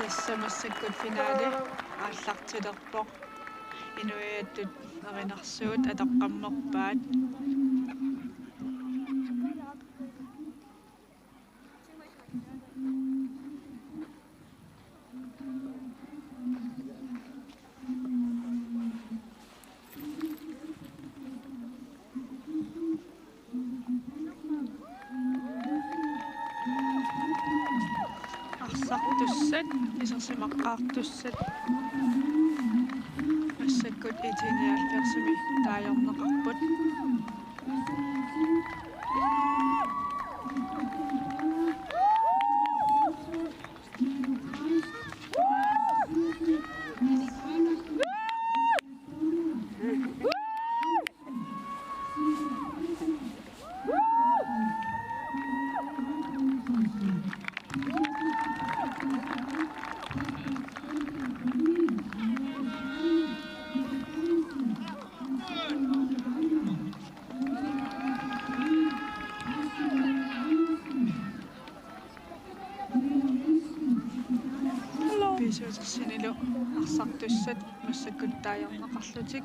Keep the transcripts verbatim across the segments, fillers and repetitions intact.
Tassa massakkut finale aallartilerpoq. Inuiattut erinarsuut atoqqammerpaat. Arsartussat, isersimaqqaartussat. Massakkut IT-nioghalvfjerdsimi taagorneqarput. Piisuutersinilu arsartussat massakkut taagorneqarlutik.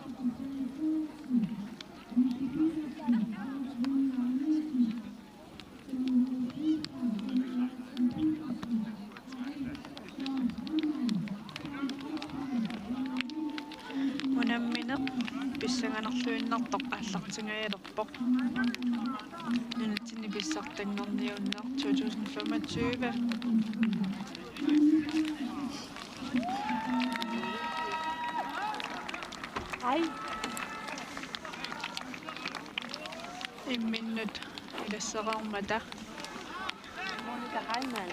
Unammineq pissanganarluinnartoq aallartingajalerpoq. Nunatsinni pissartanngorniunneq to tusind femogtyve. Ai. Imminnut ilassereermata. Monica Heilmann.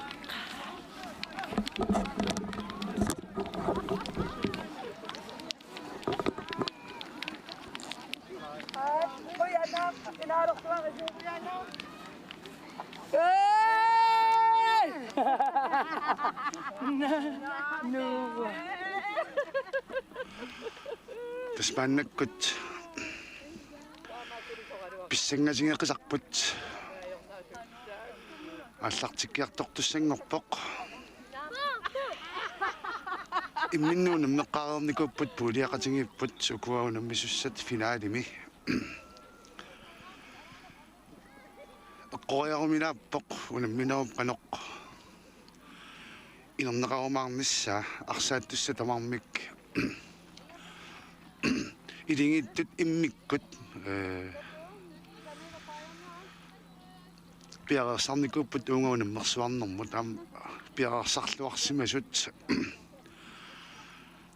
Tassa maannakkut pissangatigeqisarput. Aallartikkiartortussanngorpoq. Imminnut unammeqqaareernikuupput, puuliaqatigiipput ukua unammisussat finalimi. Eqqoriaruminaappoq unamminerup qanoq inerneqarumaarnissaa. Arsaattussat tamarmik iligiittut immikkut, ee, piareersarnikuupput uunga unammersuarnermut, aamma piareersarluarsimasut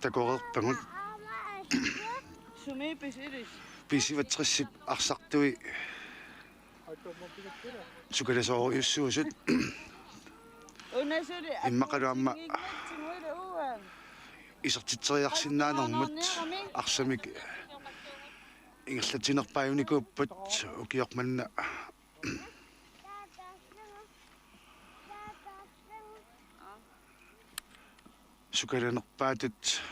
takoreerpagut. Sumi pisilis? B syvogtresip arsartui sukalasoorujussuusut. Una suli immaqalu aamma isertitseriarsinnaanermut arsamik ingerlatsinerpaajunikuupput ukioq manna sukalanerpaatut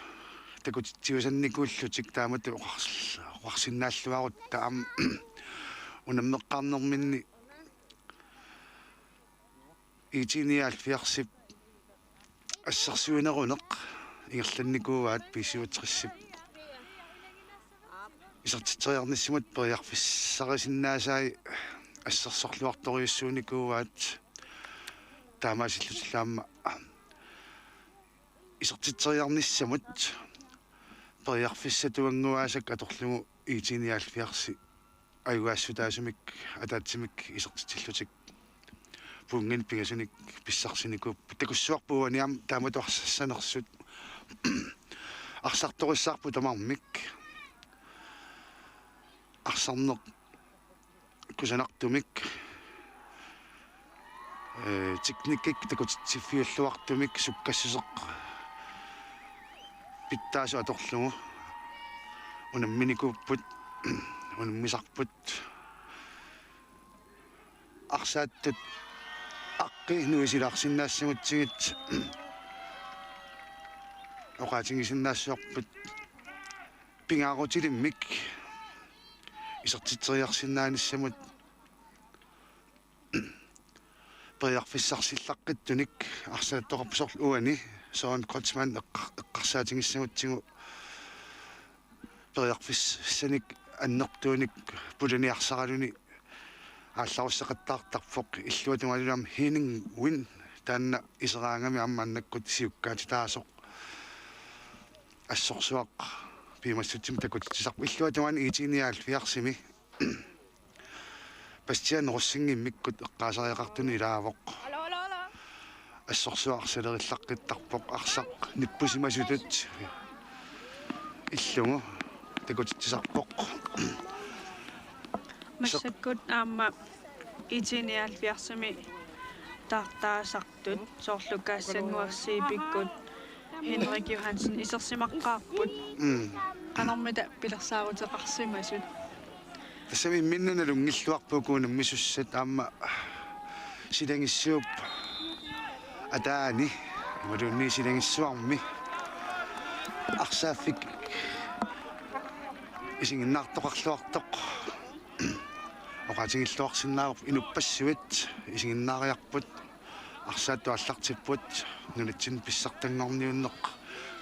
takutitsiusannikuullutik. Taamatut oqars-, oqarsinnaalluarutta aamma unammeqqaarnerminni IT-nioghalvfjerdsip assersuineruneq ingerlannikuuaat, B syvogtresip isertitseriarnissamut periarfissarisinnaasai assersorluartorujussuunikuuaat. Taamaasillutillu aamma isertitseriarnissamut periarfissatuannguaasakka atorlugu IT-nioghalvfjerdsi ajugaassutaasumik ataatsimik isertitsillutik punnginnit pingasunik pissarsinikuupput. Takussuarput uani aamma taamatut arsassanersut. Arsartorissaarput tamarmik. Arsarneq kusanartumik, ee, teknikkik takutitsiffiulluartumik sukkassuseq pitsaasoq atorlugu unamminikuupput, unammisarput. Arsaattut aqqi nuisilaarsinnaassamutsigit oqaatigisinnaassavarput pingaarutilimmik isertitseriarsinnaanissamut. periarfissarsillaqqittunik arsaattoqarpoq soorlu uani Søren Kreutzmann eqqar-, eqqarsaatigissagutsigu periarfissanik annertuunik pulaniarsaraluni aallarussaqattaartarpoq illuatungaanut aamma Henning Wind taanna iseraangami aamma maannakkut siukkaatitaasoq assorsuaq piumassutsimik takutitsisarpoq illuatungaani I T nioghalvfjerdsimi Bastian Rosingimikkut eqqaasariaqartunut ilaavoq. Assorsuaq arsalereerlaqqittarpoq arsaq nippusimasutut illugu takutitsisarpoq. Massakkut aamma I T nioghalvfjerdsimi taartaasartut soorlu Kaassanguaq Zeebikkut Henrik Johansen isersimaqqaarput. Mm. Qanormita pilersaaruteqarsimasut. Tassami imminnut nalunngilluarput uku unammisussat aamma silagissiup ataani imaluunniit silagissuarmi arsaaffik isiginnaartoqarluartoq oqaatigilluarsinnaavarput inuppassuit isiginnaariarput arsaattut aallartipput nunatsinni pissartanngorniunneq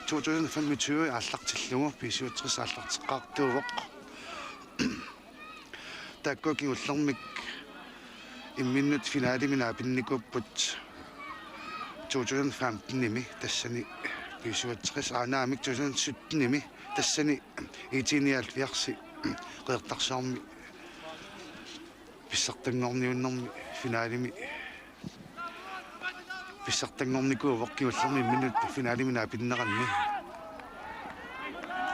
to tusind femogtyve aallartillugu B syvogtres aallarteqqaartuuvoq. Taakku kingullermik imminnut finalemi naapinnikuupput to tusind femtenimi tassani B syvogtres aanaamik to tusind syttenimi tassani I T nioghalvfjerds Qeqertarsuarmi pissartanngorniunnermi finalemi pissartanngornikuuvoq kingullermik imminnut finalemi naapinneranni.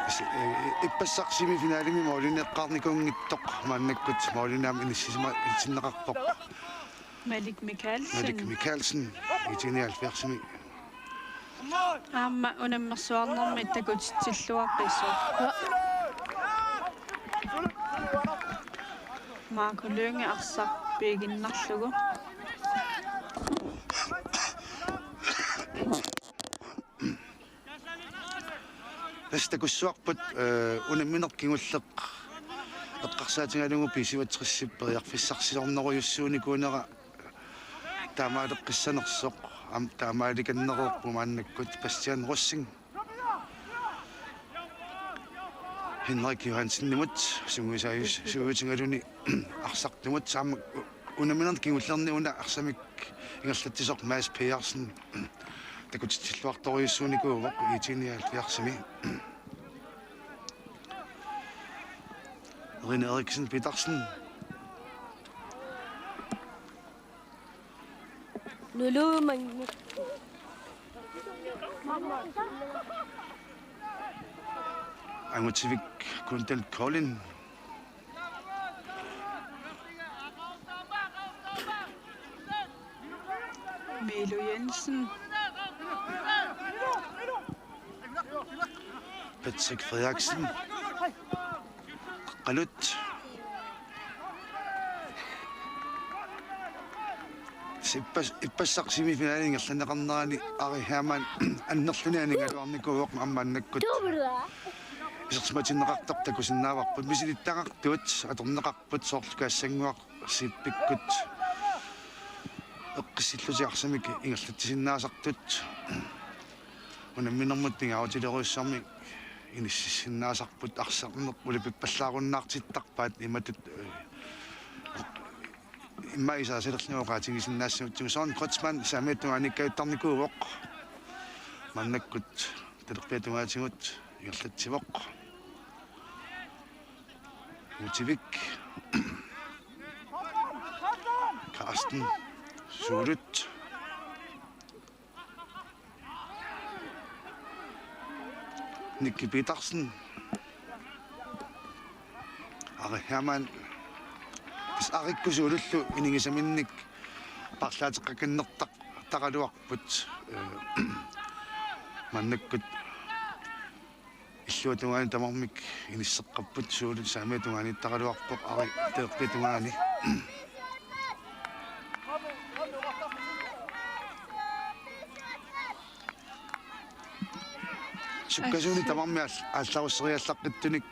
Is-, eh, ippassaq semifinalimi målinik eqqaarnikuunngitsoq maannakkut målinik aamma inissisima-, inissinneqarpoq. Malik Mikaelsen. Malik Mikaelsen, I T nioghalvfjerdsimi. Aamma unammersuarnermi takutitsilluaqqisoq. Marco Lynge arsaq piiginnarlugu. Tassa takussuarput, eh, unammineq kingulleq eqqarsaatigalugu B syvogtresip periarfissarsiornerujussuunikuunera taamaaleqqissanersoq, aamma taamaalikannereerpoq maannakkut Bastian Rosing Henrik Johansenimut sungiusaajussutigaluni arsartumut aamma u-, unamminerni kingullerni una arsamik ingerlatsisoq Mads Pedersen takutitsilluartorujussuunikuuvoq I T nioghalvfjerdsimi. Rine Eriksen Petersen. Nulu mannguk. Angutivik Kundal Kolding. Milo Jensen. Patrick Frederiksen. Qalut. Ippas-, ippassaq semifinali ingerlanneqarnerani Ari Hermann annerluni aningaluarnikuuvoq aamma maannakkut. Isersimatinneqartoq takusinnaavarput misilittagaqartuut atorneqarput soorlu Kaassanguaq Zeebikkut eqqissillutik arsamik ingerlatsisinnaasartut. Unamminermut pingaarutilerujussuarmik inississinnaasarput arsarneq ulapippallaarunnaartittarpaat imatut, eh, immaqa isaasalerlugu oqaatigisinnaassagutsigu. Søren Kreutzmann saamiata tungaaniikkajuttarnikuuvoq. Maannakkut talerpiata tungaatigut ingerlatsivoq. Angutivik. Carsten Suulut. Nicky Petersen. Ari Hermann. Tassa Arikkut Suulullu inigisaminnik paarlaateqqakannertaq-, taraluarput, eh, maannakkut illuatungaani tamarmik inisseqqapput Suulut saamiata tungaaniittaraluarpoq Ari talerpiata tungaani. Sukkasuumik tamarmik aal-, aallarusseriallaqqittunik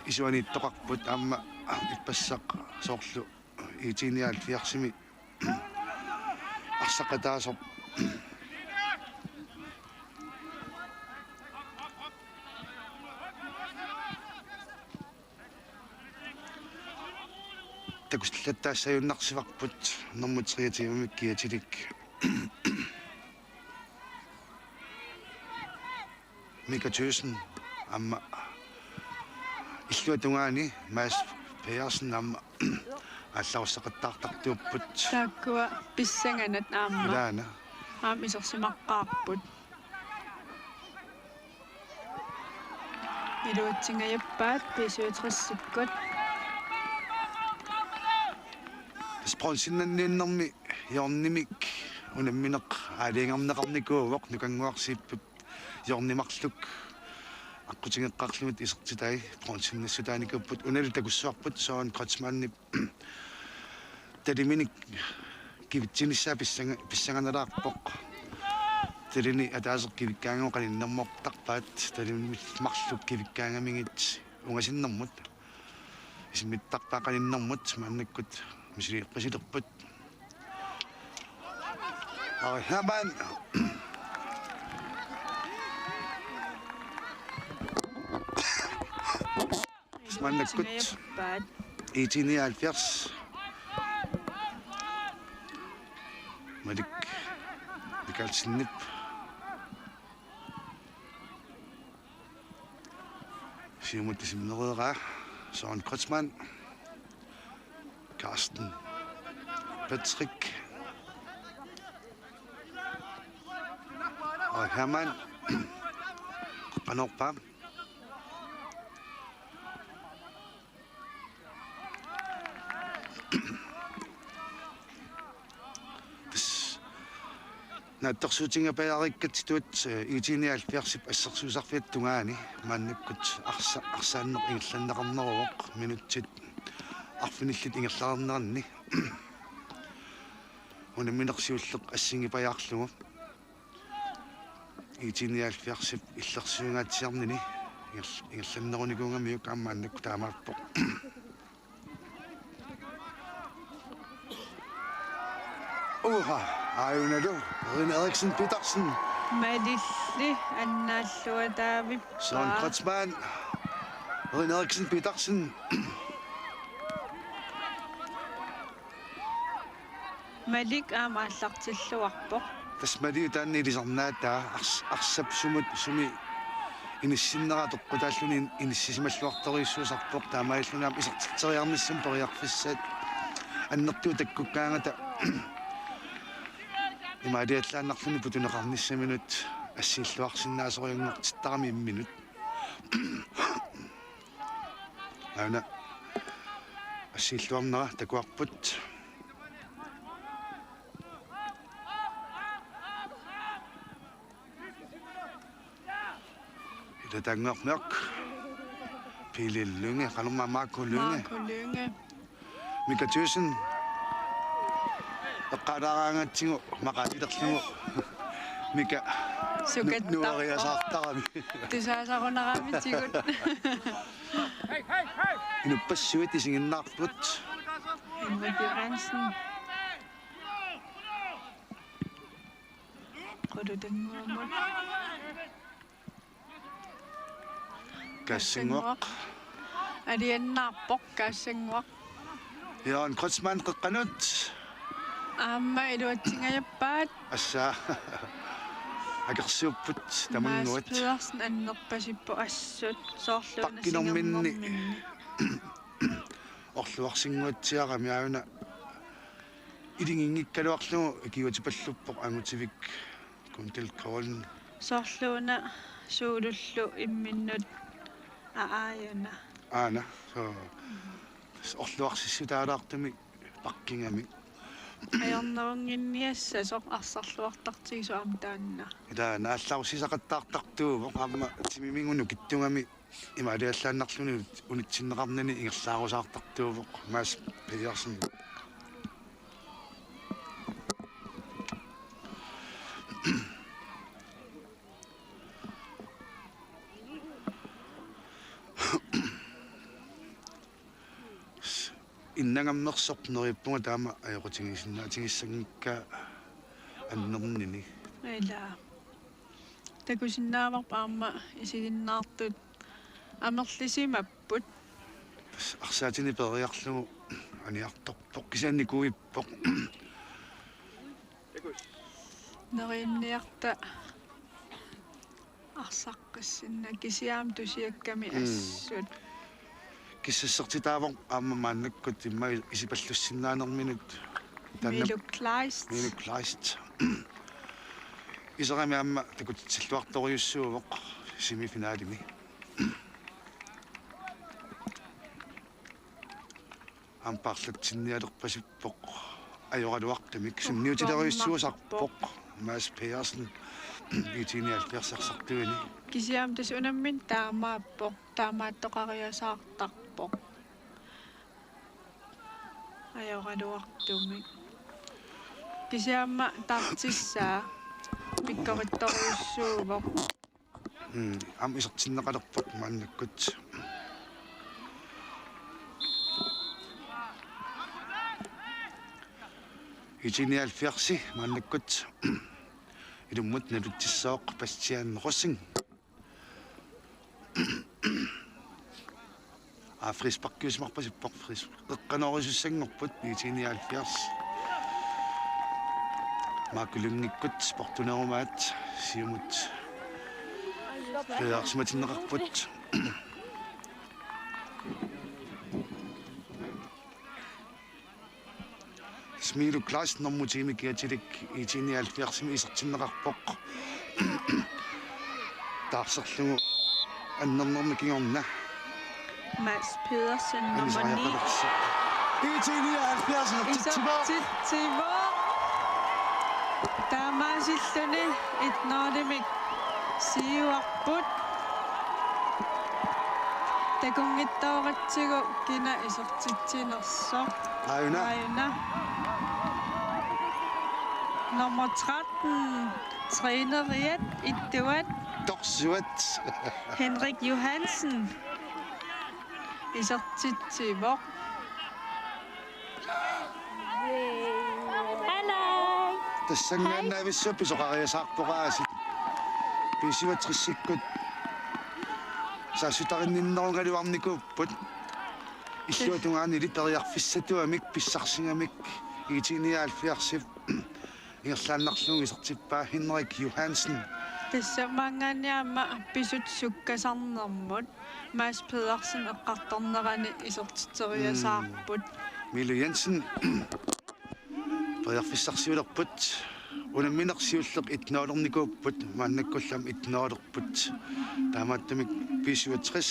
isuaniittoqarput aamma ippassaq soorlu I T nioghalvfjerdsimi Saqataasoq. Takusillattaassaajunnaarsivarput nummer treogtyve-mik kiatilik. Mika Thyssen aamma illuatungaani Mads Pedersen aamma aallarussaqattaartartuupput. Taakkua pissanganat aamma. Ilaana. Aamma isersimaqqaarput. Iluatsinngajappaat B syvogtresikkut. Bronzenniunnermi hjørnemik unammineq aalajangerneqarnikuuvoq, nukannguarsiipput hjørnet marluk aqqutigeqqaarlugit isertitai bronzenniassutaanikuupput. Unalu takussavarput Søren Kreutzmannip taliminik kivitsinissaa pissanga-, pissanganalaarpoq. Talini ataaseq kivikkaangami qaninnermortarpaat, talimit marluk kivikkaangamigit ungasinnermut. Isimmittarpaat qaninnermut, maannakkut misiliiqqisilerput. Ari Hermann. Maannakkut I T nioghalvfjerds. Malik Mikkelsenip. Siumut isimmereeraa Søren Kreutzmann. Carsten Patrick. Ari Hermann. Qanorpa. Tassa naatsorsuutigigaluarpakka titut, eh, I T nioghalvfjerdsip assersuisarfiata tungaani maannakkut arsa-, arsaanneq ingerlanneqarneruvoq, minutsit arfinillit ingerlareerneranni. Unammineq siulleq assigiipajaarlugu. I T nioghalvfjerdsip illersuingaatsiarnini inger-, ingerlannerunikuugamiuk aamma maannakkut taamaappoq. Uha, aajunalu, Rene Eriksen Petersen. Malilli annaalluataavippoq. Søren Kreutzmann. Rene Eriksen Petersen. Malik aamma aallartilluarpoq. Tassa Malik taanna ilisarnaataa ars-, arsap sumut sumi inissinnera peqqutaalluni inissisimalluartorujussuusarpoq, taamaalilluni aamma isertitseriarnissamut periarfissat annertuut takkukkaangata imaaliallaannarluni putuneqarnissaminut assiilluarsinnaasorujuanngortittarami imminut. Aana assiilluarnera takuarput. Ilataannguaq Mørch. Pele Lynge, qanormaa Marco Lynge. Marco Lynge. Mika Thyssen. Eqqaalaaraangatsigu maqaatilerlugu. Mika. Sukattarpoq. Nu-, nueriasaartarami. Tusaasarunarami tigut. Inuppassuit isiginnaarput. Henrik Johansen. Qulutannguamut. Kaassanguaq. Aliannaarpoq Kaassanguaq. Jørgen Kreutzmann qeqqanut. Aamma iluatsinngajappaat. Assa. Akersuupput tamannguat. Mads Pedersen annerpasippoq assut soorluuna pakkinerminni singernerminni. Orluarsinnguatsiarami aana iliginngikkaluarlugu ikiuutipalluppoq Angutivik Kundel Kolen. Soorluuna suulullu imminnut aajuna. Aana, so, orluarsissutaalaartumik pakkingami. Ajornerunngikkiassasoq arsarluartartigisoq aamma taanna. Ila naallarussisaqattaartartuuvoq aamma timimigut nukittugami imaaliallaannarluni unitsinneqarnani ingerlaarusaartartuuvoq Mads Pedersen. Innangammersoq neriuppunga taama ajoqutigisinnaatigissanngikkaa. annernini. Ila. Takusinnaavarput aamma isiginnaartut amerlisimapput. Tassa arsaatini peeriarlugu aniartorpoq kisianni kuippoq. Neriinniarta arsaqqissinna kisianni tusiakkami Mm. assut. Kissassertitaavoq aamma maannakkut immaqa isipallussinnaanerminut. Taanna Milo Kleist. Milo Kleist. Iserami aamma takutitsilluartorujussuuvoq semifinalimi. Aamma paarlatsinnialerpasippoq ajoraluartumik sunniutileriussuusarpoq Mads Pedersen I T nioghalvfjerds arsartuini. Kisianni tassa unammineq taamaappoq, taamaattoqariasaartarpoq. Ajoraluartumik. Kisianni aamma taartissaa pikkorittorujussuuvoq. Mm, aamma isertinneqalerpoq maannakkut. I T nioghalvfjerds maannakkut ilummut nalitsissaaq Bastian Rosing. Aa, frisparkiusimarpasippoq, fris-, eqqanoorusussanngorput I T nioghalvfjerds. Marco Lyngikkut sportunerumaat siumut frisparkiusimatinneqarput. Milo Kleist nummer ti-mik kiatilik I T nioghalvfjerdsimi isertinneqarpoq. Taarserlugu annernermi kingorna. Mads Pedersen nummer ni. Anisariaqalersi. I T nioghalvfjerds isertitsivoq. Isertitsivoq. Taamaasilluni et nul-imik siuarput. Takunngitsoortigu kina isertitsinersoq. Aajuna. Aajuna. Nummer tretten, træneriat, ittuat. Torsuat. Henrik Johansen. Isertitsivoq. Hallo. Tassanngaannavissuaq pisoqariasaarpoq aasiit. B syvogtresikkut saassutarinninnerugaluarnikuupput. Illuatungaani illit periarfissatuamik pissarsigamik I T nioghalvfjerdsip ingerlaannarlugu isertippaa Henrik Johansen. Tassa maanngaanniit aamma pisut sukkasarnermut Mads Pedersen eqqartornerani isertitseriasaarput. Mm. Milo Jensen. Periarfissarsiulerput. Unammineq siulleq et nul-ernikuupput, maannakkullu aamma et nul-erput. Taamaattumik B syvogtres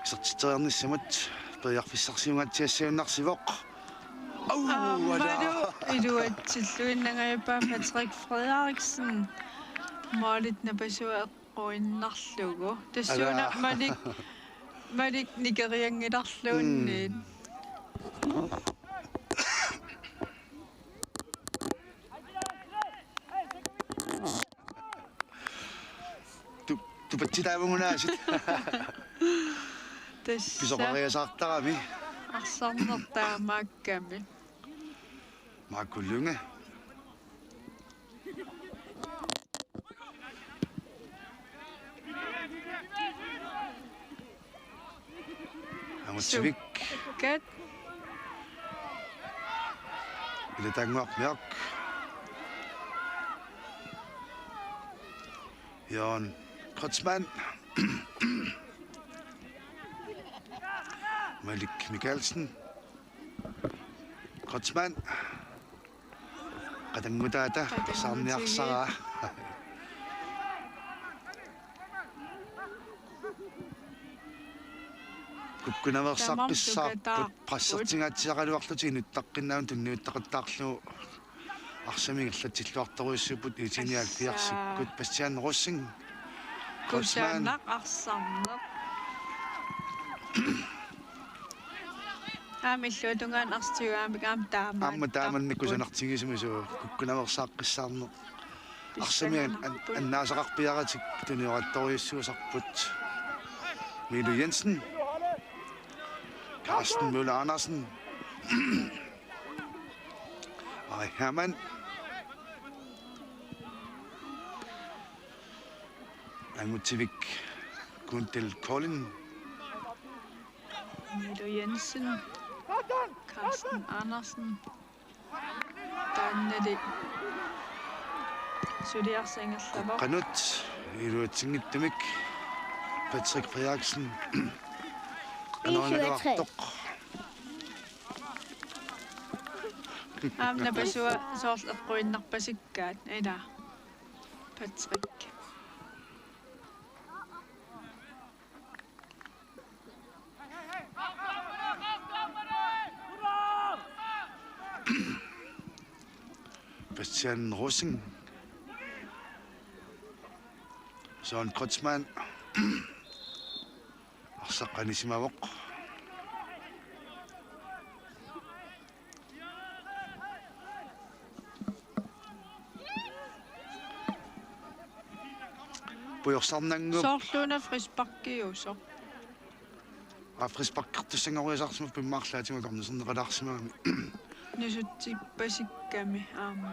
isertitseriarnissamut periarfissarsiungaatsiassagunarsivoq. Au, aammalu ala. Iluatsilluinnangajappaa Patrick Frederiksen. Målit napasua eqquinnarlugu. Tassuuna ala. Malik, Malik nikerianngilarluunniit. Mm. Tu-, tupatsitaavugut aasiit. Tassa. Pisoqariasaartarami. Arsarneq taamaakkami. Marco Lynge. Amutsivik. Sukkat. Ilataannguaq Mørch. Jørgen Kreutzmann. Malik Mikkelsen. Kreutzmann. Qatanngutaata. Qatanngutigiit. Saarniarsaraa. Kukkunaveersaaqqissaarput. Tamarmik sukataarput. Pressertingaatsiaraluarlutik inuttaqqinnaanik tunniuttaqattaarlugu arsamik ingerlatsilluartorujussuupput. Tassa. I T nioghalvfjerdsikkut Bastian Rosing. Kreutzmann. Kusanaq arsarneq. Aamma illuatungaani arsartigut aamma taamaattarput. Aamma taamannak kusanartigisumik suu kukkunaveersaaqqissaarneq. Arsamik an-, an-, annaasaqarpiaratik tuniorartorujussuusarput. Milo Jensen. Carsten Møller Andersen. Hermann. Angutivik Kundel Kolding. Nilu Jensen. Carsten Andersen. Taannali suliarsa ingerlavoq. Qanut iluatsinngitsumik Patrick Frederiksen. Anorigaluartoq. Aamma napasua soorlu eqquinnarpasikkaat, ila. Patrick. Bastian Rosing. Søren Kreutzmann. Arsaq anisimavoq. Pujorsarnannguup. Soorluuna frisparkiusoq. Aa, frisparkertussanngoriasaarsimavoq immaqa arlaatigut akornuserneqalaarsimagami. Nusutsippasikkamik aamma.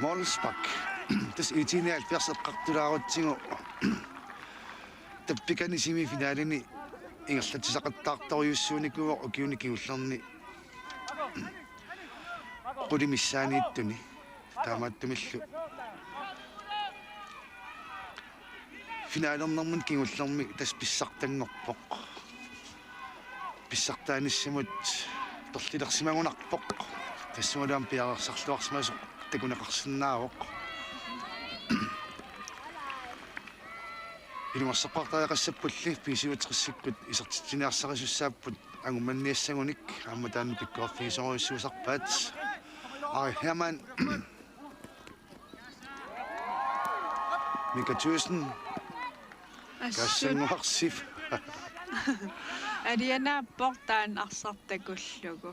Målspark. Tassa IT nioghalvfjerds eqqartulaarutsigu. Tappikani semifinalini ingerlatsisaqattaartorujussuunikuuvoq ukiuni kingullerni. Qulit missaanniittuni. Taamaattumillu finalernermut kingullermi tassa pissartanngorpoq. Pissartaanissamut perlilersimagunarpoq. Tassungalu aamma piareersarluarsimasoq takuneqarsinnaavoq. Ilungersoqqaartariaqassappulli B syvogtresikkut isertitsiniarsarisussaapput angummanniassagunik aamma taanna pikkoriffigisorujussuusarpaat. Ari Hermann. Mika Thyssen. Assut. Kassannguarsip. Alianaappoq taanna arsaq takullugu.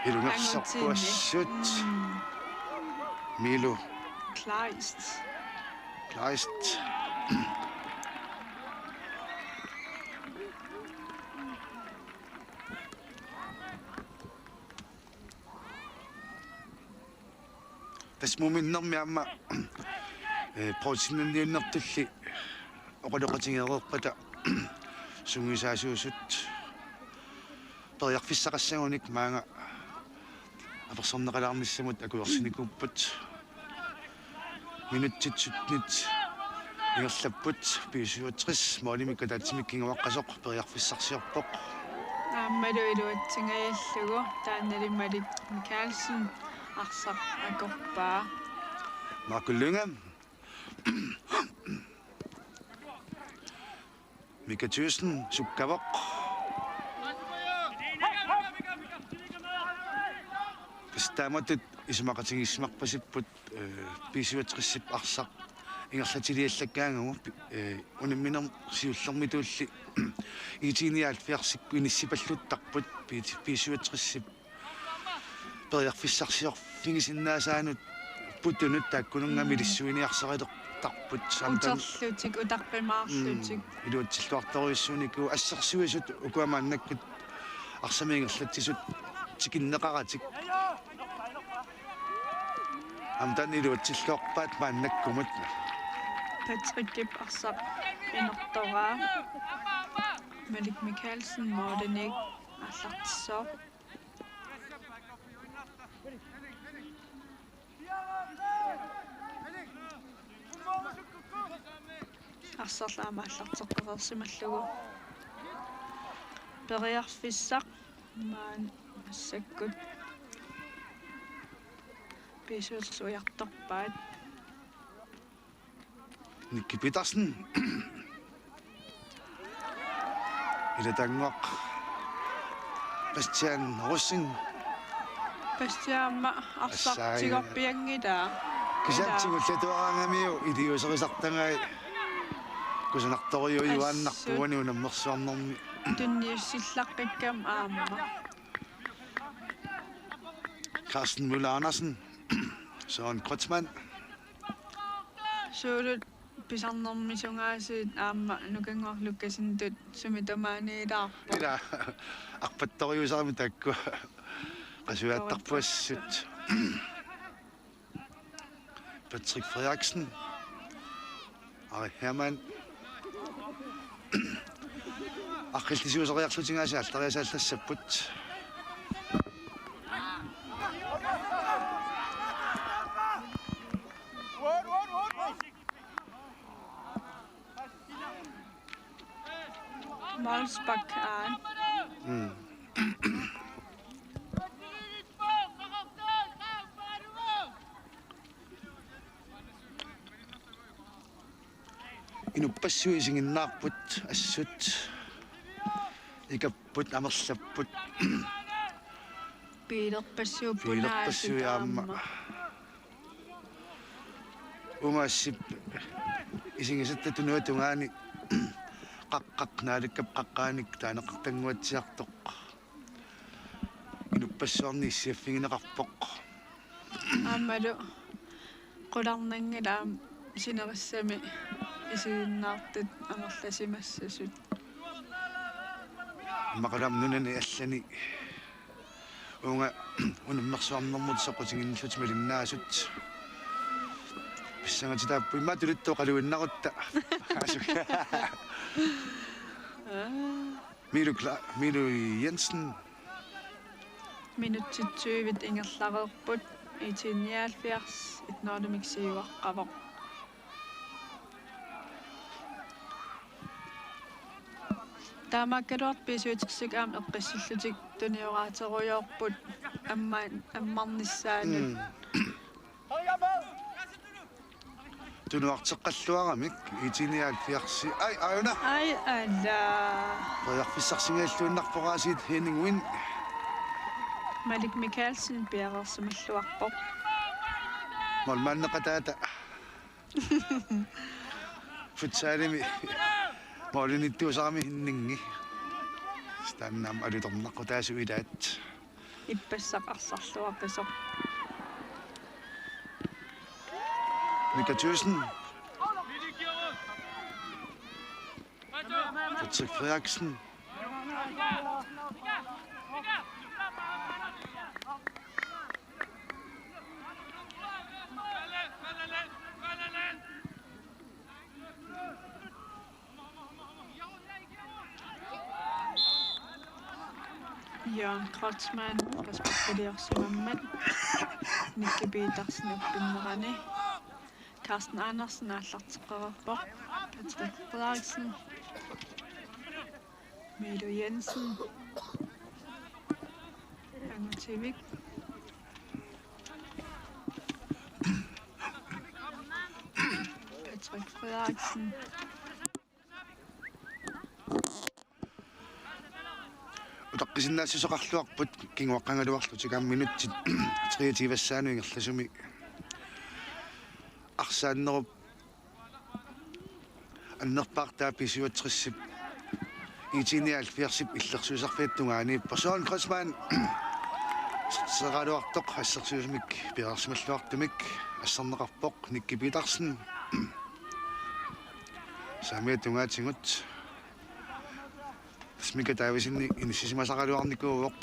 Ilungersorpoq. Angutini. Assut. Mm. Milo. Kleist. Kleist. Tassa muminnermi aamma, eh, provisinnanniunnertulli oqaloqatigeereerpata sungiusaasuusut periarfissaqassagunik maanga apersorneqalaarnissamut akuersinikuupput. Minutsit syttenit ingerlapput, B syvogtres målimik ataatsimik kinguaqqasoq periarfissarsiorpoq. Aammalu iluatsingajallugu taannali Malik Mikaelsen arsaq akorpaa. Marco Lynge. Mika Thyssen sukkavoq. Tassa taamatut isumaqatigiissimarpasipput, eh, B syvogtresip arsaq ingerlatiliallakkaangagu, eh, unamminermi siullermitulli IT nioghalvfjerdsikkut inissipalluttarput B, B syvogtresip periarfissarsiorfigisinnaasaanut putunut taakkununnga. Mm. Milissuiniarsarilertarput. Aamma taanna uterlutik, utaqqimaarlutik. Mm, iluatsilluartorujussuunikuuvoq, assersuisut ukua maannakkut arsamik ingerlatsisut tikinneqaratik. Aamma taanna iluatsilluarpaat maannakkumut. Patrickip arsaq inertoraa. Malik Mikaelsen målinik aallartissooq. Arsarlu aamma aallarteqqareersimallugu. Periarfissaq maani massakkut B syvogtres ujartorpaat. Nicky Petersen. Ilataannguaq. Bastian Rosing. Bastian aamma arsaq. Assai. Tigorpianngilaa. Kisianni. Ilaa. Tigullatooraangamiuk iliuuserisartagai kusanartorujuujuaannarpoq. Assut. Uani unammersuarnermi. Tunniussillaqqikkama aamma. Carsten Møller Andersen. Søren Kreutzmann. Suulut Pisarnermi sungaasiit aamma Nukanngorlukkasintut sumi tamaaniilaarpoq. Ila arpattoriusarami taakku. Qasuiartarpuassut. Patrick Frederiksen. Ari Hermann. Aqillisuuseriarlutik aasiit aallariasaallassapput. Målspark, aa. Mm. Inuppassuit isiginnaarput assut. Ikapput amerlapput. Biilerpassuit punaasut. Biilerpassuit aamma aamma. Umassip isigisatta tunuata tungaani qaqqaq Naalakkap qaqqaanik taaneqartannguatsiartoq. Inuppassuarnik issiaffigineqarpoq. Aammalu qularnanngilaq aamma sinerissami isiginnaartut amerlasimassasut. Aamma qalaam nunani allani uunga unammersuarnermut soqutiginillutik malinnaasut. Pissangatitaapput immaqa tuluttut oqaluinnarutta. Asuk. Aa. Milo Kla-, Milo Jensen. Minutsit tyvit ingerlareerput, I T nioghalvfjerds et-nul-imik siuaqqavoq. Taamaakkaluartoq B syvogtressit aamma eqqissillutik tunioraaterujoorput amma-, ammarnissaanut. Mm. Tunuarteqqalluaramik I T nioghalvfjerds. Ai, ajuna. Ai, ala. Periarfissarsinngilluinnarpoq aasiit Henning Wind. Malik Mikaelsen piareersimalluarpoq. Målmandeqataata. Futsalimi målinittuusarami Henningi. Taanna aamma alutornaqqutaasut ilaat. Ippassaq arsarluaqisoq. Mika Thyssen. Patrick Frederiksen. Jørgen Kreutzmann, Kasper Pedersen, Nicky Petersen uppinnerani. Carsten Andersen aallarteqqareerpoq. Patrick Frederiksen. Milo Jensen. Angutivik. Patrick Frederiksen. Utaqqisinnaassuseqarluarput kinguaqqagaluarlutik aamma minutsit treogtyve-ssaanut ingerlasumi arsaannerup annerpaartaa B syvogtresip I T nioghalvfjerdsip illersuisarfiata tungaaniippoq. Søren Kreutzmann. Seraaluartoq assersuisumik piareersimalluartumik asserneqarpoq Nicky Petersen. Saamiata tungaatigut. Tassa Mika Davidsen inissisimasaraluarnikuuvoq.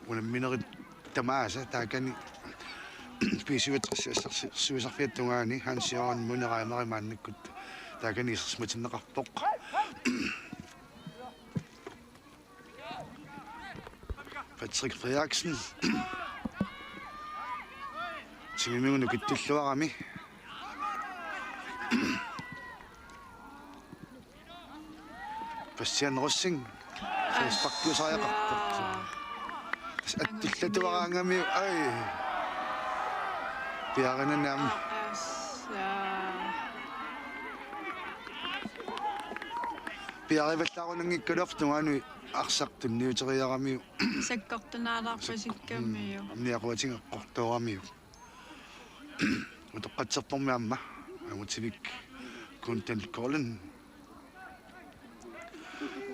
Unamminerit tamaasa taakani B syvogtres assersuisarfiata tungaani Hans Jørgen Munera imeri maannakkut taakani isersimatinneqarpoq. Patrick Frederiksen. Timimigut nukittulluarami. Bastian Rosing. Frisparkiusariaqarpoq. Tassa attullatuaraangamiuk, ai. Piarinani aamma. Piarivallaarunanngikkaluarpoq tungaanut arsaq tunniuteriaramiuk. Sakkortunaalaarpasikkamiuk. Mm, amniaquatingeqqortooramiuk. Utoqqatserpormi aamma Angutivik Gunten Kollen.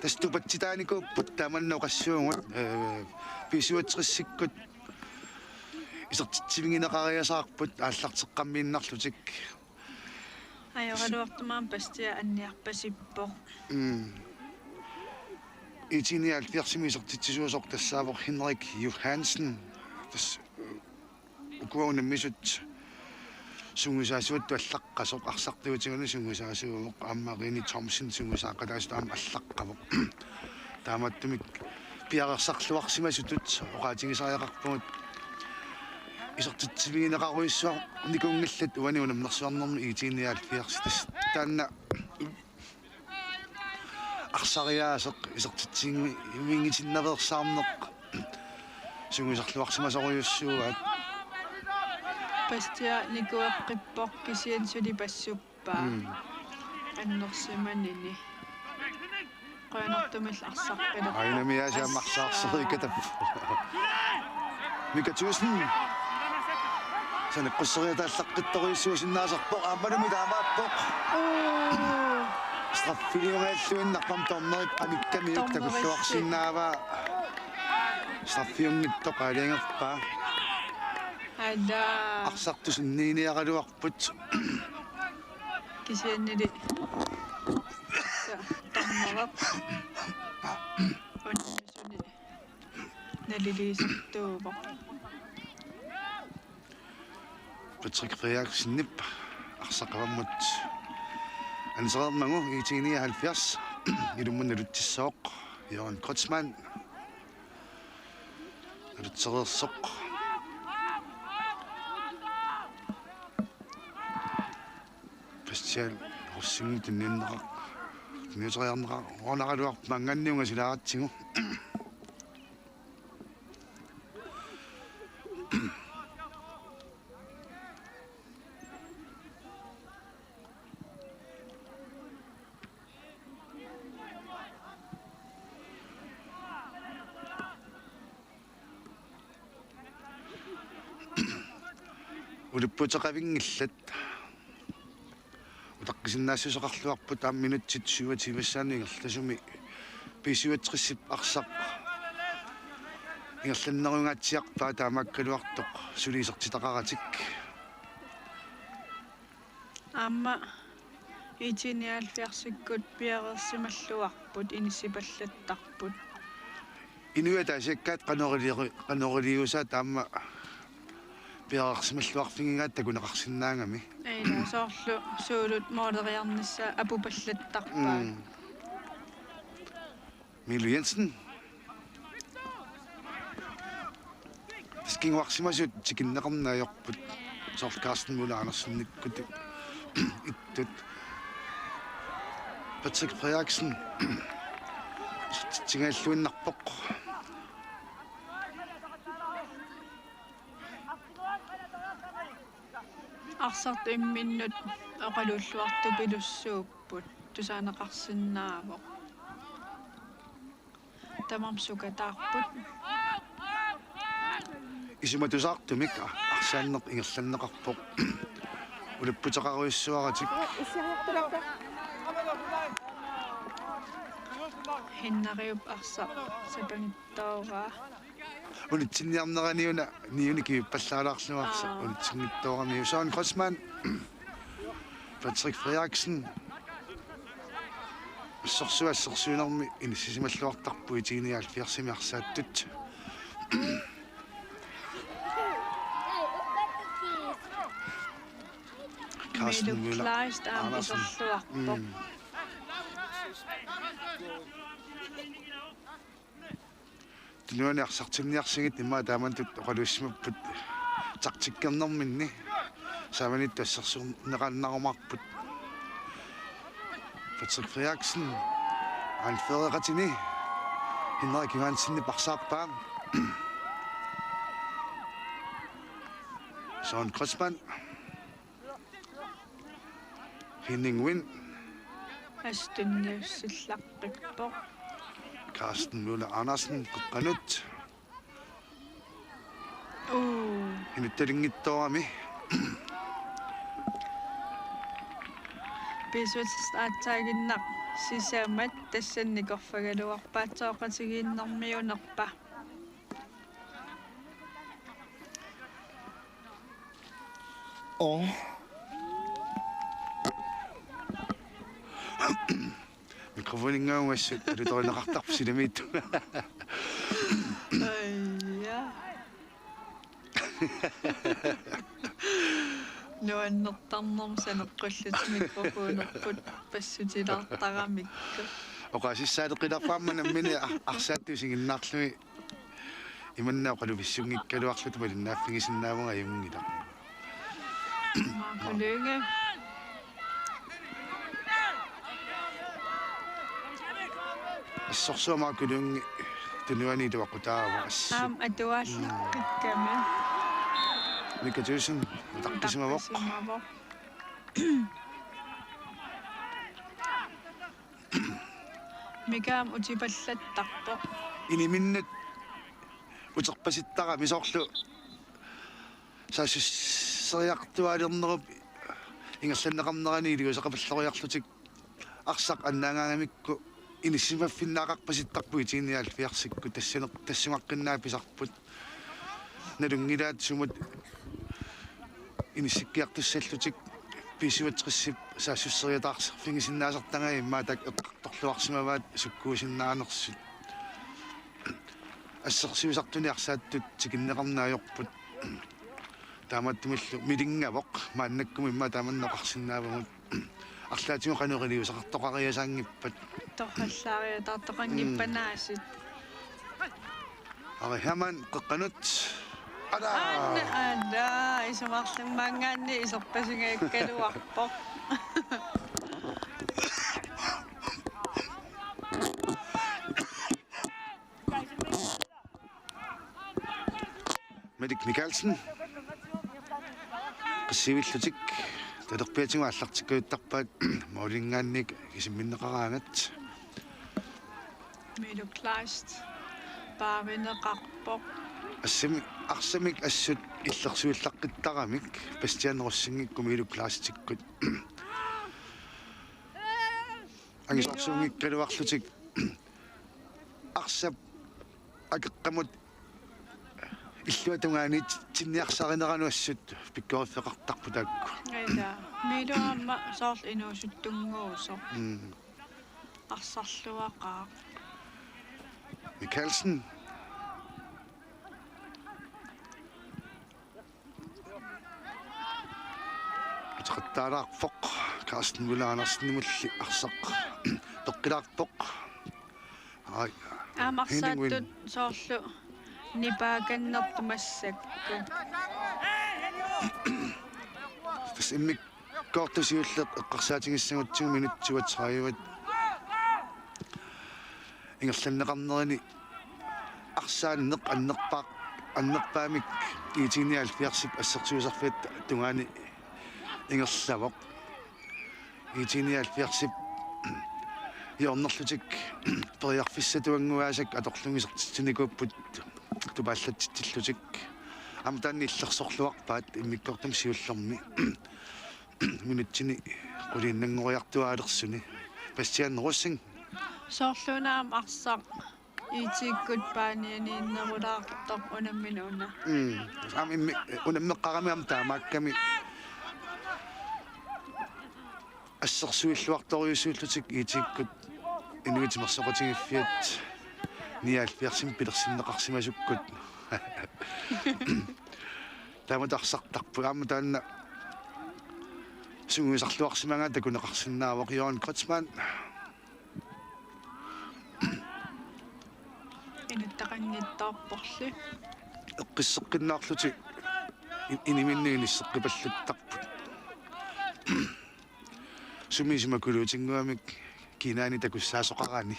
Tassa tupatsitaanikuupput tamanna oqassuugut, eh, B syvogtresikkut isertitsivigineqariasaarput aallarteqqammiinnarlutik. Ajoraluartumik Bastia anniarpasippoq. Mm. I T nioghalvfjerdsimi isertitsisuusoq tassaavoq Henrik Johansen. Tassa, øh, ukua unammisut sungiusaasuattut allaqqasoq, arsartuutiguni sungiusaasuuvoq, aamma Rene Thomsen sungiusaaqataasutut aamma allaqqavoq. Taamaattumik piareersarluarsimasutut oqaatigisariaqarpugut isertitsivigineqarujussuarnikuunngillat uani unammersuarnermi I T nioghalvfjerds. Tassa taanna arsariaaseq isertitsivigitinnaveersaarneq sungiusarluarsimasorujussuuaat. Bastia nikueqqippoq, kisianni suli passuppaa. Mm. Annersimanini. Qujanartumillu arsarpilerpoq. Ainami aasiaamma arsaarserikatap. Mika Thygesen. Saneqqusseriataalaqqittorujussuusinnaasarpoq, aammalumi taamaappoq. Uu. Straffiliungajalluinnarpoq, dommeri panikkamiuk. Dommeri takulluarsinnaavaa. Straffiunngitsoq aalajangerpaa. Aala. Arsartut sunniiniaraluarput. Kisiannili. Sa-, dommerip. Unnisuni. Naliliisartuuvoq. Patrick Frederiksenip arsaq avammut ansereermagu I T nioghalvfjerds ilummut nalutsissooq Jørgen Kreutzmann. Nalutsereersoq. Bastial Rosing tunniunneqar-, tunniuteriarneqar-, oqarnaraluarpoq maanngaanniit ungasilaaratsigit. Ulapputeqavinngillat. Utaqqisinnaassuseqarluarput aamma minutsit syvogtyve-ssaanut ingerlasumi B syvogtres-ip arsaq ingerlannerungaatsiarpaa, taamaakkaluartoq suli isertitaqaratik. Aamma I T nioghalvfjerdsikkut piareersimalluarput, inissipallattarput. Inuit ataasiakkaat qanoq iliu-, qanoq iliuusaat aamma piareersimalluarfigigaat takuneqarsinnaagami. Ila, soorlu Suulut mooleriarnissaat apupallattarpaat. Mm. Milo Jensen. Tassa kinguarsimasut tikinneqarneq ajorput. Soorlu Carsten Møller Andersenikkut ittut. Patrick Frederiksen. Tsingajalluinnarpoq. Arsartut imminnut oqaluulluartupilussuupput, tusaaneqarsinnaavoq. Tamarmik sukataarput. Isumatusaartumik arsaanneq ingerlanneqarpoq. Ulapputeqarujussuaratik. Hinnariup arsaq sapanittooraa. Unitsinniarnerani una niuni kivippallaalaarluarsi. Aa. Unitsinngitsoorami Søren Kreutzmann. Patrick Frederiksen. Assorsuaq assersuinermi inissisimalluartarput I T nioghalvfjerdsimi arsaattut. Carsten Møller Kleist aamma Andersen. Iserluarpoq. Mm. Tunuani arsartinniarsigit immaqa taamatut oqaluussimapput taktikkernerminni saavaniittut assersuunneqaannarumaarput. Patrick Frederiksen, anføreqatini Henrik Johansenip arsaarpaa. Søren Kreutzmann. Henning Wind. Astunniussillaqqippoq. Carsten Møller Andersen, qeqqanut. Uu. Inuttalinngitsoorami. B syvogtres aatsaaginnaq sisamat tassani nikorfagaluarpaa, aatsaaqqatigiinnermiuunerpa. Aa. Mikrofoninngaanniit alutorineqartarpoq silamiittunga. Aja. Nuannertarnermik saneqqullutik mikrofonerput passutilaartaramikku. Oqaasissaaleqilaarpara aamma nammineq ar-, arsaattut isiginnaarlugit imanna oqalupissunngikkaluarluta malinnaaffigisinnaavunga ajunngilaq. Marco Lynge. Assorsuaq Marco Lynge tunuani iluaqutaavoq assut. Aamma atuaallikkami. Mika Thyssen utaqqisimavoq. Utaqqisimavoq. Mika aamma utipallattarpoq. Iniminnut uterpasittarami soorlu saassusseriartuaalernerup ingerlanneqarnerani iliuuseqapalloriarlutik arsaq annaagaangamikku inissisimaffinnaaqarpasittarput I T nioghalvfjerdsikkut tassuneq-, tassungaqqinnaat pisarput. Nalunngilaat sumut inissikkiartussallutik B syvogtresip saassusseriataarserfigisinnaasartagaat immaqa taakku eqqartorluarsimavaat sukkuusinnaanersut. Assersuisartuni arsaattut tikinneqarneq ajorput. Taamaattumillu milinngavoq maannakkut immaqa taamannak oqarsinnaavagut. Arlaatigut qanoq iliuuseqartoqariasaanngippat. Torrallaariataartoqanngippat aasiit. Ari Hermann qeqqanut. Ala! Anna, anna, isumaarlummaangaanniit iserpasingajakkaluarpoq. Malik Mikaelsen. Qassivillutik talerpiatigut aallartikkajuttarpaat målinngaanniit kisimminneqaraangat. Milo Kleist paarineqarpoq. Assami-, arsamik assut illersuillaqqittaramik Bastian Rosingikku Milo Kleistikkut. Angisoorsuunngikkaluarlutik arsap akeqqamut illuatungaaniitsinniarsarineranut assut pikkoriffeqartarput taakku. Ila, Milo aamma soorlu inuusuttunnguusoq. Mm. Arsarluaqaaq. Mikaelsen. Uteqattaalaarpoq Carsten Møller Andersenimulli arsaq. Toqqilaarpoq. Ai. Aamma Henning Wynn. Arsaattut soorlu nipaakannertut massakkut. Tassa immikkoortut siulleq eqqarsaatigissagutsigu minutsit syvogtredive. Ingerlanneqarnerini arsaanneq annerpaaq-, annerpaamik I T nioghalvfjerdsip assersuisarfiata tungaani ingerlavoq. I T nioghalvfjerdsip hjørnerlutik periarfissatuannguaasakka atorlugit isertitsinikuupput tupaallatsitsillutik. Aamma taanna illersorluarpaat immikkoortumi siullermi minutsini quliinnanngoriartuaalerluni. Bastian Rosing. Soorluuna aamma arsaq I T-kkut paanianiinnerulaartoq unammineq una. Mm. Aamma immi-, unammeqqaarami aamma taamaakkami assersuilluartorujussuullutik I T-kkut Inuit Timersoqatigiiffiat nioghalvfjerdsimik pilersinneqarsimasukkut. Taamatut arsartarput aamma taanna sungiusarluarsimagaat takuneqarsinnaavoq. Jørgen Kreutzmann. Inuttaqanngitsoorporli. Eqqisseqqinnaarlutik i-, iniminnut inisseqqipalluttarput. Sumi isumakuluutinnguamik kinaani takussaasoqarani.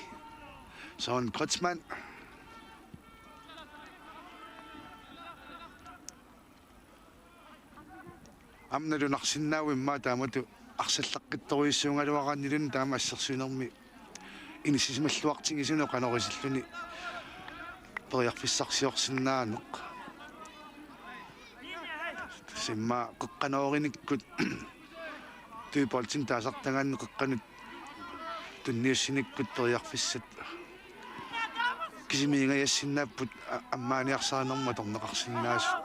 Søren Kreutzmann. Aamma nalunarsinnaavoq immaqa taamatut arsallaqqittorujussuugaluaraanniluunniit taama assersuinermi inissisimalluartigisunut qanoq isilluni periarfissarsiorsinnaaneq. Tassa immaqa qeqqanoorinikkut Dybbøltimi taasartagaanni qeqqanut tunniussinikkut periarfissat kisimiingajassinnaapput a-, ammaaniarsarinermut atorneqarsinnaasut.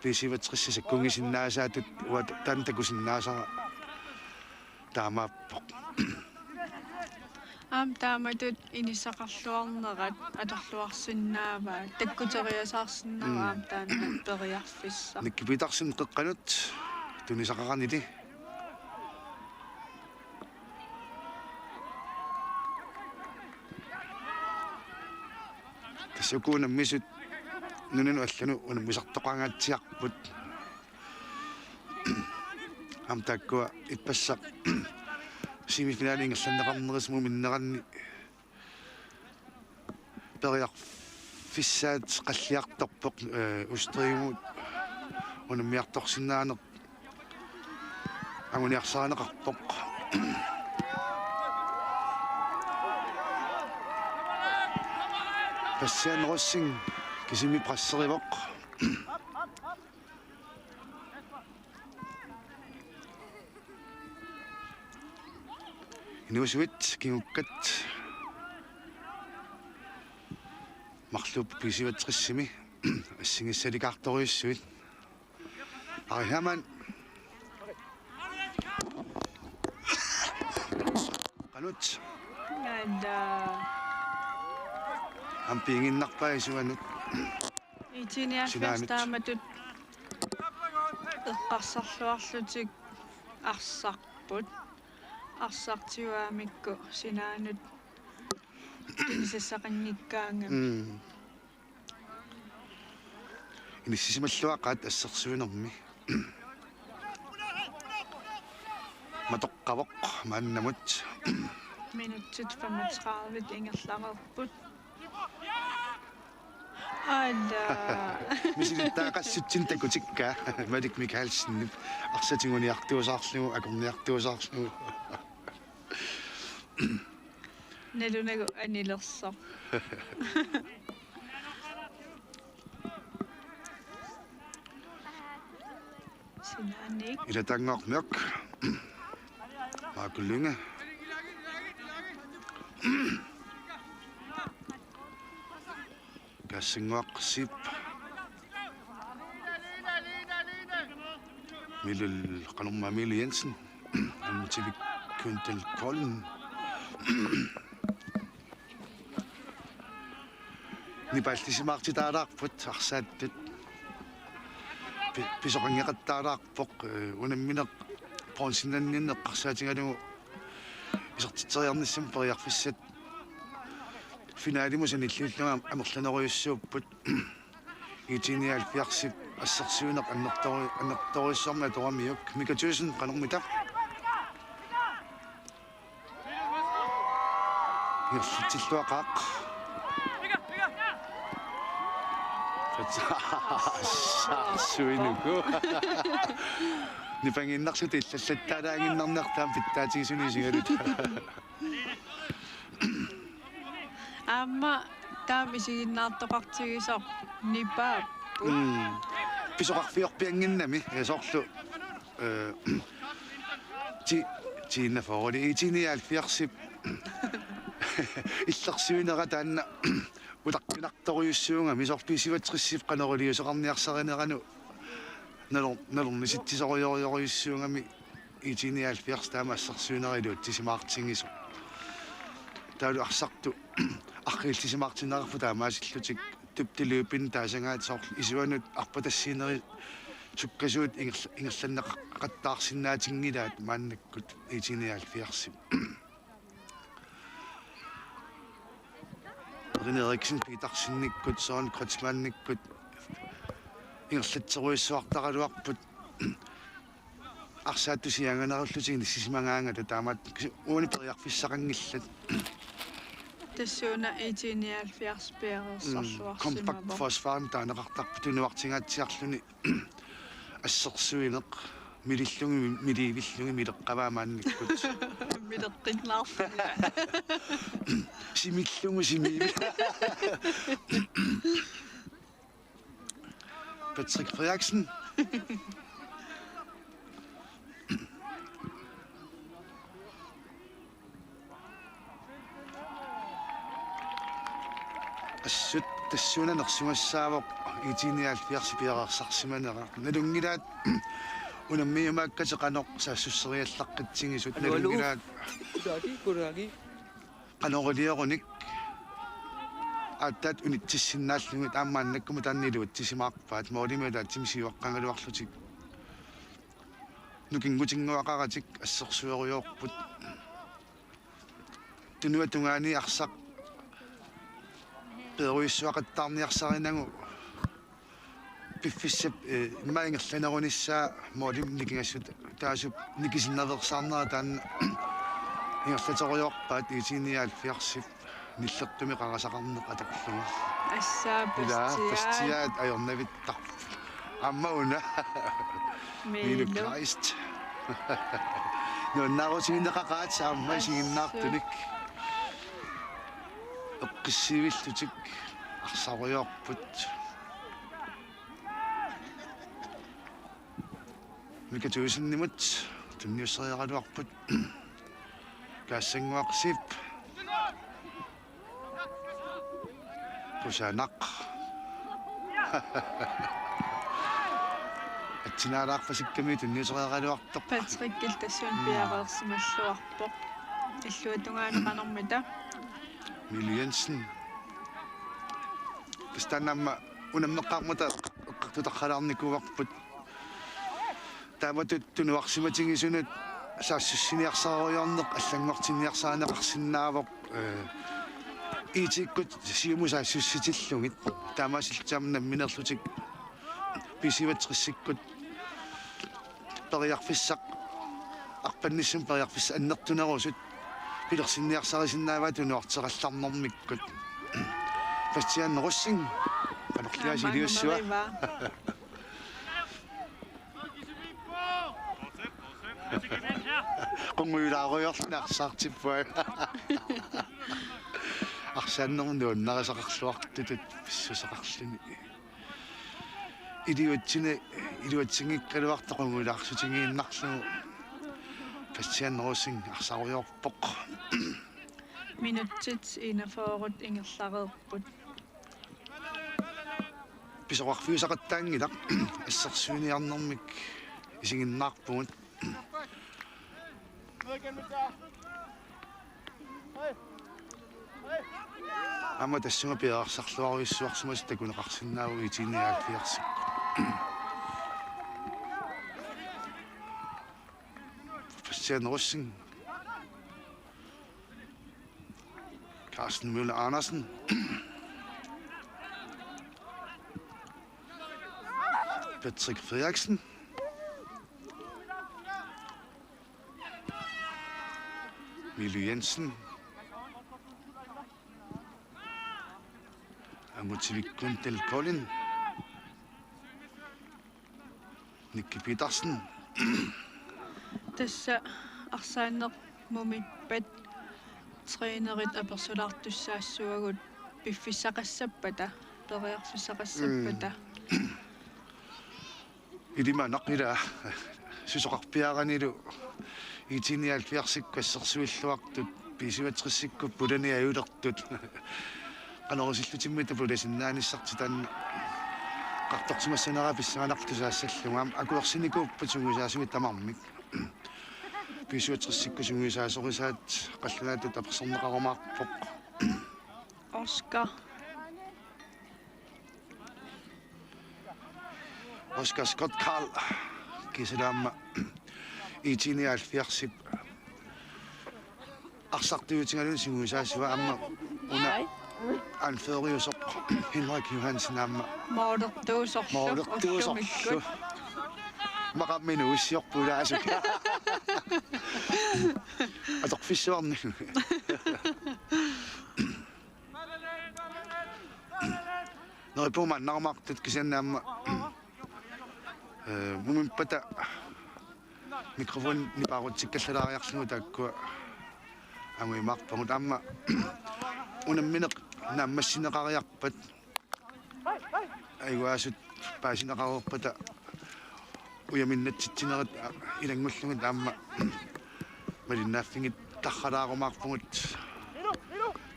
B syvogtres sakkunngisinnaasaattut uanga taanna takusinnaasara taamaappoq. Aamma taamatut inissaqarluarnerat atorluarsinnaavaat, takkuteriasaarsinnaavaat. Mm. Aamma taanna periarfissaq. Nicky Petersen qeqqanut tunisaqaranili. Tassa uku unammisut nunanut allanut unammisartoqangaatsiarput. Aamma taakkua ippassaq semifinali ingerlanneqarnerisimu minneranni periarfissaat qalliartorpoq, eh, Østrigimut unammiartorsinnaaneq anguniarsarineqarpoq. Bastian Rosing kisimi presserivoq. Inuusuit kingukkat marluupput B syvogtresimi assigissalikaartorujussuit. Ari Hermann. Qanut. Nada. Aamma piiginnarpaa isuanut. Itiniarfias sinaanut. Taamatut eqqarsarluarlutik arsarput. Arsartiuaamikku sinaanut pigisassaqanngikkaangami. Mm. Inissisimalluaqaat assersuinermi. Matoqqavoq maannamut. Minutsit femogtredive ingerlareerput. Alla. Misilittagaqassitsinni takutikka Malik Mikaelsenip arsaq tiguniartuusaarlugu, akorniartuusaarlugu. Nalunagu anilersoq. Sinaanik. Ilataannguaq Mørch. Marco Lynge. Kassannguaq Zeeb. Milul qanormaa Mille Jensen. Aamma Tivik Kyndal Kolding. Nipaallisimaartitaalaarput arsaattut. Pi-, pisoqanngeqattaalaarpoq, eh, unammineq bronzenninngaanniit eqqarsaatigalugu isertitseriarnissamut periarfissat finalimut sanilliullugit amerlanerujussuupput. I T nioghalvfjerdsip assersuineq annertoru-, annertorujussuarmik atoramiuk. Mika Thyssen, qanormita? Ingerlatsilluaqaaq. Saarsuinuku. Nipangiinnarluta illallattaalaaginnarniarta aamma pitsaatigisunik isigaluta. Aamma taama isiginnaartoqartigisoq nipaapput. Mm. Pisoqarfiorpiannginnami, eh, soorlu, eh, ti-, tiinnafooruli I T nioghalvfjerdsip illersuinera taanna utaqqinartorujussuugami, soorlu B syvogtresip qanoq iliuuseqarniarsarinerani nalor-, nalornisitsisorujorujussuugami. I T nioghalvfjerds taama assersuineq iluatsisimaartigisoq. Taavalu arsartut arriillisimaartinneqarput taamaasillutik dybdeløbini taasagaat, soorlu isuanut arpatassiinerit sukkasuut ingerl-, ingerlanneqattaarsinnaatinngilaat maannakkut I T nioghalvfjerdsip. René Eriksen Petersenikkut, Søren Kreutzmannikkut ingerlatserujussuartaraluarput. Arsaattut sianerullutik inissisimagaangata taamaat uani periarfissaqanngillat. Tassuuna I T nioghalvfjerds piareersarluarsimavoq. Mm, kompakt forsvar taaneqartarpoq tunuartingaatsiarluni. Assersuineq milillugit, miliivillugit mileqqavaa maannakkut. Mileqqinnaarluni. Simillugu simiivi. Patrick Frederiksen. Assut tassuuna nersugassaavoq I T nioghalvfjerds piareersarsimanera. Nalunngilaat Unammiumaakkatik qanoq saassusseriallaqqitsigisut. Alu, alu. Nalunngilaat. Kudaagi, kudaagi. Qanoq iliorunik aatsaat unitsissinnaallugit aamma maannakkumut taanna iluatsisimaarpaat, målimi ataatsimik siuaqqagaluarlutik. Nukinngutinnguaqaratik assersuerujoorput. Tunuata tungaani arsaq peerujussuaqattaarniarsarinagu piffissap, eh, immaqa ingerlanerunissaa målimik nikingassutaasup nikisinnaveersaarnera taanna ingerlaterujoorpaat I T nioghalvfjerdsip nillertumik qarasaqarneq atorlugu. Assaa. Ilaa, pastiaat. Pastiaat ajornavittarput. Aamma una. Miilu. Miilu Kleist. Nuannaarutigineqaqaat aamma. Assut. Isiginnaartunik. Eqqissivillutik arsarujoorput. Mika Thygsenimut tunniusseriaraluarput. Kaassannguaq Sip. Kusanaq. Atsinaalaarpasikkami tunniuteriaraluartoq. Patrickillu tassuuna. Mm. Piareersimalluarpoq. Illuatungaani qanormita? Mille Jensen. Tassa taanna aamma unammeqqaarmata eqqartutarralaarnikuuarput. Taamatut tunuarsimatigisunut saassussiniarsarujoorneq allanngortinniarsarineqarsinnaavoq, eh, I T-kkut siumut saassussitillugit. Taamaasillutik aamma nammineerlutik B syvogtresikkut periarfissaq, arpannissumik periarfissaq annertunerusut pilersinniarsarisinnaavaat tunuarteqallarnermikkut. Bastian Rosing, qanorliaasiit iliussua. Aamma angumeriva. Qungujulaarujoorluni arsaartippai. Arsaannermut nuannarisaqarluartutut pissusaqarluni. Iluatsini, iluatsinngikkaluartoq qungujulaarsutigiinnarlugu Bastian Rosing arsarujoorpoq. Minutsit enogfyrre ingerlareerput. Pisoqarfiusaqattaanngilaq, assersuiniarnermik isiginnaarpugut. Aamma tassunga piareersarluarujussuarsimasut takuneqarsinnaavoq I T nioghalvfjerdsikkut. Bastian Rosing. Carsten Møller Andersen. Patrick Frederiksen. Milo Jensen. Angutivikkun Del Kollin. Nicky Petersen. Tassa arsaanneq mumippat trænerit apersulaartussaassavagut piffissaqassappata, periarfissaqassappata. Mm. Ilimanaq ila susoqarpiaranilu I T nioghalvfjerdsikkut assersuilluartut, B syvogtresikkut pulani ajulertut. Qanoq isillutimmi pulasinnaanissartik taanna eqqartorsimassaneraa pissanganarpoq tusaassallunga. Akuersinikuupput sungiusaasuit tamarmik. B syvogtresikkut sungiusaasorisaat qallunaatut apersorneqarumaarpoq. Oscar. Oscar Scott Carl. Kiisalu aamma I T nioghalvfjerdsip arsartuutigaluni sungiusaasua, aamma una anføreriusoq Henrik Johansen aamma. Målertuusorlu. Målertuusorlu ullumikkut. Maqaammi nuussiorput ilaasuk. Atorfissuarni. Neriuppunga maannarumaartut kisianni aamma, eh, mumippata mikrofoni nipaarutsikkalalaariarlugu taakkua anguimaarpagut, aamma unammineq naammassineqariarpat aajugaasut paasineqareerpata ujaminnatsitsinerit, a, ilanngullugit aamma malinnaaffigitarralaarumaarpugut.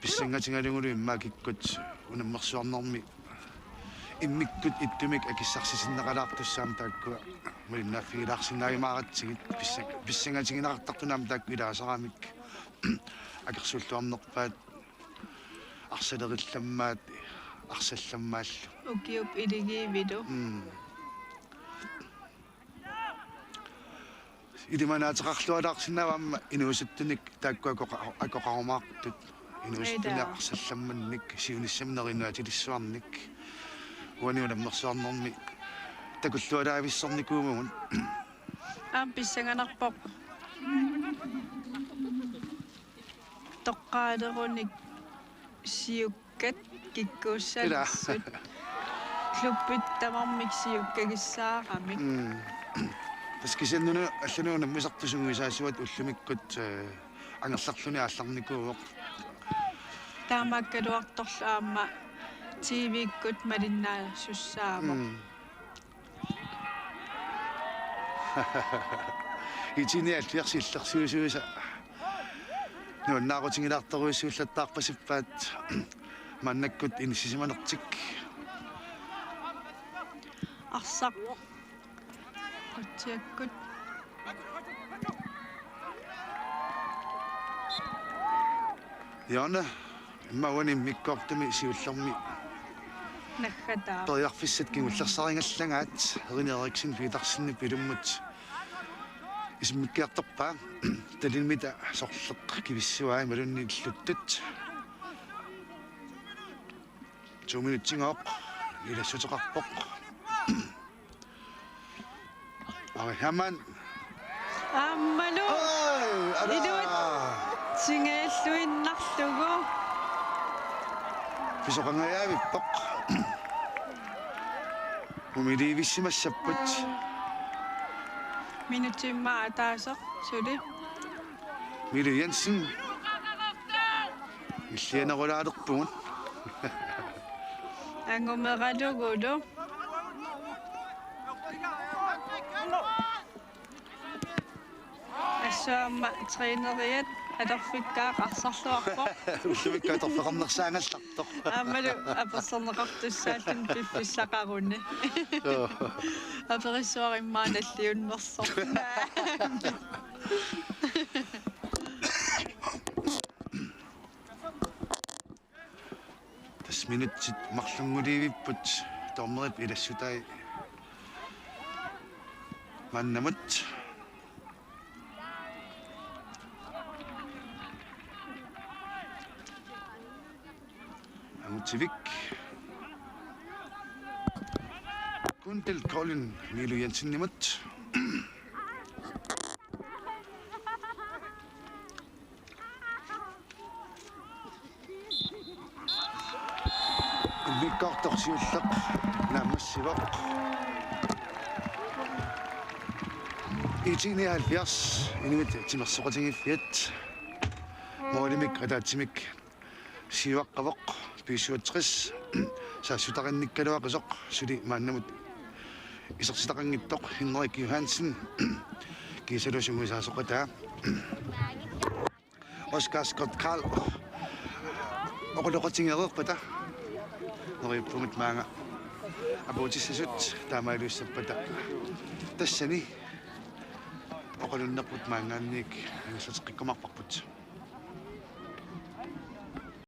Pissangatigalugulu immaqa kikkut unammersuarnermi immikkut ittumik akissarsitinneqalaartussaammata taakkua Malinnaaffigilaarsinnaajumaaratsigu pissa-, pissangatigineqartartut aamma taakku ilaasaramik akersulluarnerpaat, arsalerillammaat, arsallammaallu. Ukiup iligiivilu. Mm. Ilimanaateqarlualaarsinnaavoq aamma inuusuttunik taakku akoqa-, akoqarumaartut. Inuusuttunik Ila. Arsallammannik, siunissami nerinuatilissuarnik. Uani unammersuarnermi takullualaavissornikuuvugut. Aamma pissanganarpoq. Toqqaalerunik siukkat kikkuussalersut. Ila. Klubbit tamarmik siukkagissaaramik. Mm. Tassa kisianni una allanut unammisartut sungiusaasuat ullumikkut, eh, angerlarluni aallarnikuuvoq. Taamaakkaluartorlu aamma T V-kkut malinnaasussaavoq. Mm. I T nioghalvfjerds illersuisuisa nuannaarutigilaartorujussuullattaarpasippaat maannakkut inissisimanertik. Arsaq. Qutsiakkut. Jonna, immaqa uani immikkoortumi siullermi naggataa. Periarfissat kingullersarigallagaat, Rine Eriksen Petersenip ilummut isimmikkiartorpaa. Talimita sorleq kivissavaa imaluunniit illuttut. To minutsigooq ilassuteqarpoq. Ari Hermann. Aammalu. Oj, ara. Iluat singaalluinnarlugu. Pisoqangajaavippoq. Umiliivissimassapput. Minutsimmaa ataaseq suli. Milo Jensen. Illianerulaalerpugut. Angumeralugulu. Assut aamma træneriat atorfikkaat arsarluarpoq. Ullumikkut atorfeqarnersaagallartoq. Aammalu apersorneqartussaalluni piffissaqaruni. Joo. Aperissuarimmaa nalliunnersoq. Tassa minutsit marlunngulivipput dommeri ilassutai maannamut. Angutivik. Kundel Colin Milo Jensenimut. Immikkoortoq siulleq naammassivoq. IT nioghalvfjerds, inuit timersoqatigiiffiat. Målimik ataatsimik siuaqqavoq, B syvogtres. Saassutaqanngikkaluaqisoq suli maannamut isertitaqanngitsoq Henrik Johansen. Kiisalu sungiusaasoqataa. Oscar Scott Carl oqaloqatigereerpata neriuppunga maanga apuutissasut taamaalussappata tassani oqalunnerput maanngaanniit angerlateqqikkumaarparput.